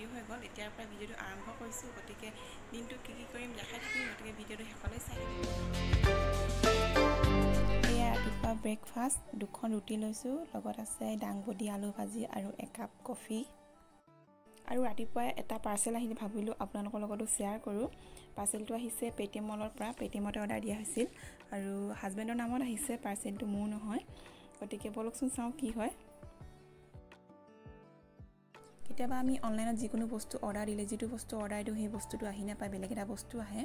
দেৰি হৈ গ'ল। এতিয়াৰ পৰা ভিডিঅ'টো আৰম্ভ কৰিছোঁ, গতিকে দিনটো কি কি কৰিম দেখাই থাকিম, গতিকে ভিডিঅ'টো শেষলৈ চাই থাকিম। এয়া ৰাতিপুৱা ব্ৰেকফাষ্ট, দুখন ৰুটি লৈছোঁ, লগত আছে দাংবডি আলু ভাজি আৰু একাপ কফি। আৰু ৰাতিপুৱাই এটা পাৰ্চেল আহিলে, ভাবিলোঁ আপোনালোকৰ লগতো শ্বেয়াৰ কৰোঁ। পাৰ্চেলটো আহিছে পে'টিএম মলৰ পৰা, পে'টিএমতে অৰ্ডাৰ দিয়া হৈছিল আৰু হাজবেণ্ডৰ নামত আহিছে পাৰ্চেলটো, মোৰ নহয়। গতিকে ব'লকচোন চাওঁ কি হয়। কেতিয়াবা আমি অনলাইনত যিকোনো বস্তু অৰ্ডাৰ দিলে যিটো বস্তু অৰ্ডাৰ দিওঁ সেই বস্তুটো আহি নাপায়, বেলেগ এটা বস্তু আহে।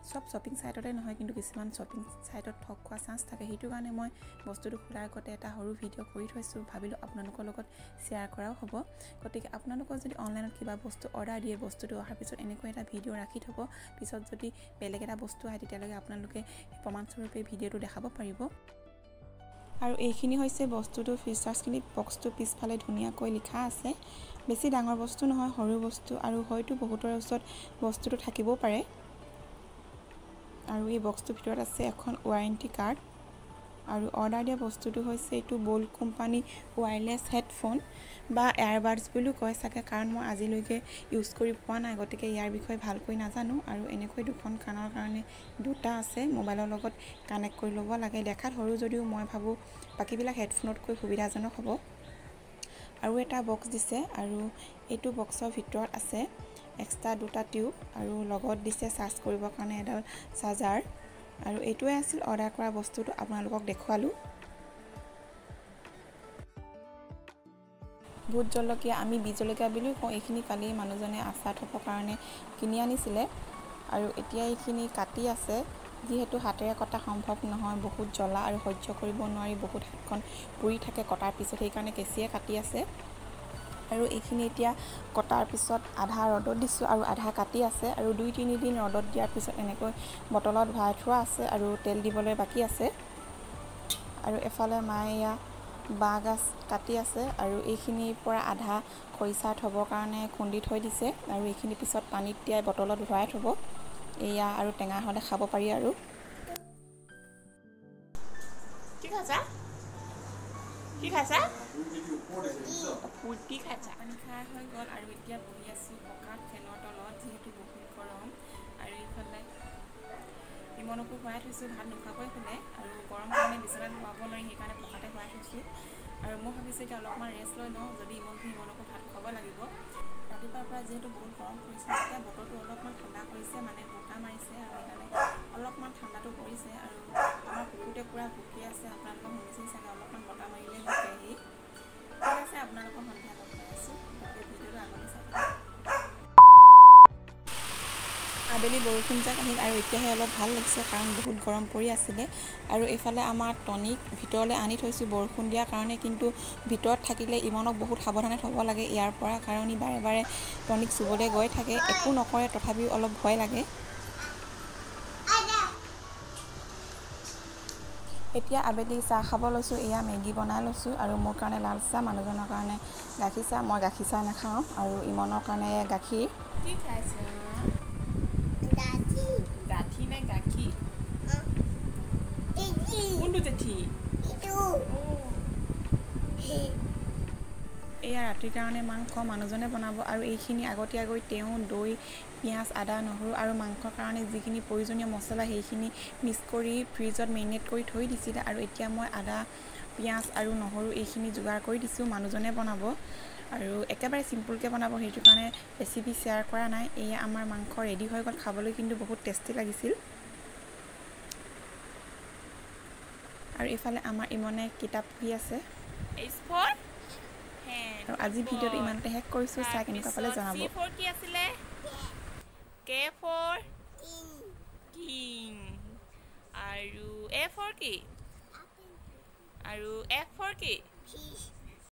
চব শ্বপিং ছাইটতে নহয়, কিন্তু কিছুমান শ্বপিং ছাইটত ঠগ খোৱা চান্স থাকে। সেইটো কাৰণে মই বস্তুটো খোলাৰ আগতে এটা সৰু ভিডিঅ' কৰি থৈছোঁ, ভাবিলোঁ আপোনালোকৰ লগত শ্বেয়াৰ কৰাও হ'ব। গতিকে আপোনালোকৰ যদি অনলাইনত কিবা বস্তু অৰ্ডাৰ দিয়ে, বস্তুটো অহাৰ পিছত এনেকৈ এটা ভিডিঅ' ৰাখি থ'ব, পিছত যদি বেলেগ এটা বস্তু আহে তেতিয়ালৈকে আপোনালোকে প্ৰমাণস্বৰূপে ভিডিঅ'টো দেখাব পাৰিব। আৰু এইখিনি হৈছে বস্তুটো, ফিচাৰ্ছখিনি বক্সটো পিছফালে ধুনীয়াকৈ লিখা আছে। বেছি ডাঙৰ বস্তু নহয়, সৰু বস্তু, আৰু হয়তো বহুতৰে ওচৰত বস্তুটো থাকিবও পাৰে। আৰু এই বক্সটোৰ ভিতৰত আছে এখন ৱাৰেণ্টি কাৰ্ড। আৰু অৰ্ডাৰ দিয়া বস্তুটো হৈছে এইটো ব'ল্ট কোম্পানী ৱায়াৰলেছ হেডফোন বা এয়াৰবাডছ বুলিও কয় চাগে, কাৰণ মই আজিলৈকে ইউজ কৰি পোৱা নাই, গতিকে ইয়াৰ বিষয়ে ভালকৈ নাজানো। আৰু এনেকৈ দুখন কাণৰ কাৰণে দুটা আছে, মোবাইলৰ লগত কানেক্ট কৰি ল'ব লাগে। দেখাত সৰু যদিও মই ভাবোঁ বাকীবিলাক হেডফোনতকৈ সুবিধাজনক হ'ব। আৰু এটা বক্স দিছে, আৰু এইটো বক্সৰ ভিতৰত আছে এক্সট্ৰা দুটা টিউব, আৰু লগত দিছে চাৰ্জ কৰিবৰ কাৰণে এডাল চাৰ্জাৰ। আৰু এইটোৱে আছিল অৰ্ডাৰ কৰা বস্তুটো, আপোনালোকক দেখুৱালোঁ। ভোট জলকীয়া, আমি বি জলকীয়া বুলিও কওঁ, এইখিনি কালি মানুহজনে আচাৰ থ'বৰ কাৰণে কিনি আনিছিলে। আৰু এতিয়া এইখিনি কাটি আছে, যিহেতু হাতেৰে কটা সম্ভৱ নহয়, বহুত জ্বলা আৰু সহ্য কৰিব নোৱাৰি, বহুত হাতখন পুৰি থাকে কটাৰ পিছত, সেইকাৰণে কেঁচিয়ে কাটি আছে। আৰু এইখিনি এতিয়া কটাৰ পিছত আধা ৰ'দত দিছোঁ আৰু আধা কাটি আছে। আৰু 2-3 দিন ৰ'দত দিয়াৰ পিছত এনেকৈ বটলত ভৰাই থোৱা আছে আৰু তেল দিবলৈ বাকী আছে। আৰু এফালে মায়ে এয়া বাঁহগাজ কাটি আছে, আৰু এইখিনিৰ পৰা আধা খৰিচা থ'বৰ কাৰণে খুন্দি থৈ দিছে, আৰু এইখিনি পিছত পানীত তিয়াই বটলত ভৰাই থ'ব। এয়া আৰু টেঙা হ'লে খাব পাৰি। আৰু কি খাইছা? কি খাইছা? ফূৰ্তি খাইছা? পানী খাই হৈ গ'ল আৰু এতিয়া বহি আছোঁ পকাত ফেনৰ তলত, যিহেতু বহুত গৰম। আৰু এইফালে ইমনকো শুৱাই থৈছোঁ, ভাত নোখোৱাকৈ শুলে, আৰু গৰম কাৰণে বিচনাত শুৱাব নোৱাৰি, সেইকাৰণে পকাতে শুৱাই থৈছোঁ। আৰু মই ভাবিছোঁ এতিয়া অলপমান ৰেষ্ট লৈ লওঁ, যদি ইমন ইমনকো ভাত খুৱাব লাগিব। ৰাতিপুৱাৰ পৰা যিহেতু বহুত গৰম পৰিছে, এতিয়া বতৰটো অলপমান ঠাণ্ডা কৰিছে, মানে বতাহ মাৰিছে আৰু সেইকাৰণে অলপমান ঠাণ্ডাটো পৰিছে। আৰু আমাৰ কুকুৰটোৱে পূৰা ভুকি আছে, আপোনালোকক শুনিছেই চাগে, অলপমান বতাহ মাৰিলে ভুকেহি। ঠিক আছে, আপোনালোকক সন্ধিয়া লগ পাই আছোঁ, গতিকে ভিডিঅ'টো আগলৈ চাই থাকক। আবেলি বৰষুণ জাক আহিল আৰু এতিয়াহে অলপ ভাল লাগিছে, কাৰণ বহুত গৰম পৰি আছিলে। আৰু এইফালে আমাৰ টনিক ভিতৰলৈ আনি থৈছোঁ বৰষুণ দিয়াৰ কাৰণে, কিন্তু ভিতৰত থাকিলে ইমনক বহুত সাৱধানে থ'ব লাগে ইয়াৰ পৰা, কাৰণ ই বাৰে বাৰে টনিক চুবলৈ গৈ থাকে, একো নকৰে তথাপিও অলপ ভয় লাগে। এতিয়া আবেলি চাহ খাব লৈছোঁ। এয়া মেগী বনাই লৈছোঁ, আৰু মোৰ কাৰণে লাল চাহ, মানুহজনৰ কাৰণে গাখীৰ চাহ, মই গাখীৰ চাহ নাখাওঁ, আৰু ইমনৰ কাৰণে গাখীৰ। কি খাইছা? গাখীৰ নে গাখীৰ? কোনটো জেঠী? এয়া ৰাতিৰ কাৰণে মাংস মানুহজনে বনাব, আৰু এইখিনি আগতীয়াকৈ তেওঁ দৈ, পিঁয়াজ, আদা, নহৰু আৰু মাংসৰ কাৰণে যিখিনি প্ৰয়োজনীয় মছলা সেইখিনি মিক্স কৰি ফ্ৰিজত মেৰিনেট কৰি থৈ দিছিলে। আৰু এতিয়া মই আদা, পিঁয়াজ আৰু নহৰু এইখিনি যোগাৰ কৰি দিছোঁ, মানুহজনে বনাব আৰু একেবাৰে চিম্পুলকৈ বনাব, সেইটো কাৰণে ৰেচিপি শ্বেয়াৰ কৰা নাই। এয়া আমাৰ মাংস ৰেডি হৈ গ'ল, খাবলৈ কিন্তু বহুত টেষ্টি লাগিছিল। আৰু এইফালে আমাৰ ইমনে কিতাপ পঢ়ি আছে। এইচ ফৰ আৰু আজি ভিডিঅ'টো ইমানতে শেষ কৰিছোঁ, চাই কেনেকুৱা পালে জনাব। চি ফৰ কি আছিলে? কে ফৰ কিং, আৰু এ ফৰ কি? আৰু এফ ফৰ কি?